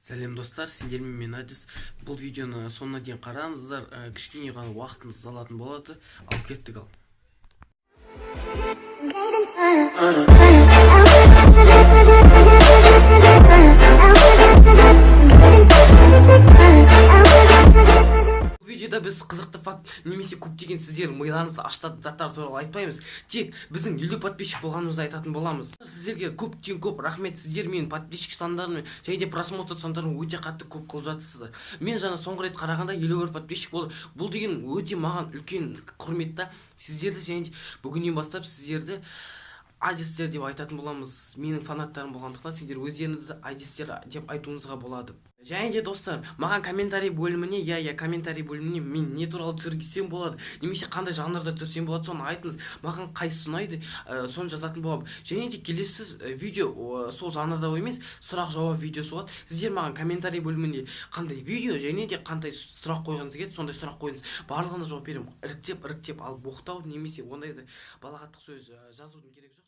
Сәлем, достар! Сендермен мен, Адис. Бұл видеоны соңына дейін қараңыздар, кішкене ғана уақытыңызды алатын болады. Ал кеттік, ал. Бұл видеода біз қызықты факт немесе көптеген сіздердің миларыңызды ашытатын заттар туралы айтпаймыз, тек біздің 50 подписчик болғанымызды айтатын боламыз. Сіздерге көптен көп рахмет! Сіздер менің подписчик сандарым және де просмотр сандарын өте қатты көп қылып жатырсыздар. Мен жаңа соңғы рет қарағанда 51 подписчик болды. Бұл деген өте маған үлкен құрмет та сіздерді. Және де бүгіннен бастап сіздерді адистер деп айтатын боламыз. Менің фанаттарым болғандықтан, сендер өздеріңізді адистер деп айтуыңызға болады. Және де, достар, маған комментарий бөліміне, иә, комментарий бөліміне мен не туралы түсірсем болады немесе қандай жанрда түсірсем болады, соны айтыңыз. Маған қайсысы ұнайды, соны жазатын боламын. Және де келесі видео сол жанрда емес, сұрақ жауап видеосы болады. Сіздер маған комментарий бөлімінде қандай видео және де қандай сұрақ қойғыңыз келеді, сондай сұрақ қойыңыз. Барлығына жауап беремін іріктеп іріктеп алып. Боқтау немесе ондайды балағаттық сөз жазудың керегі жоқ.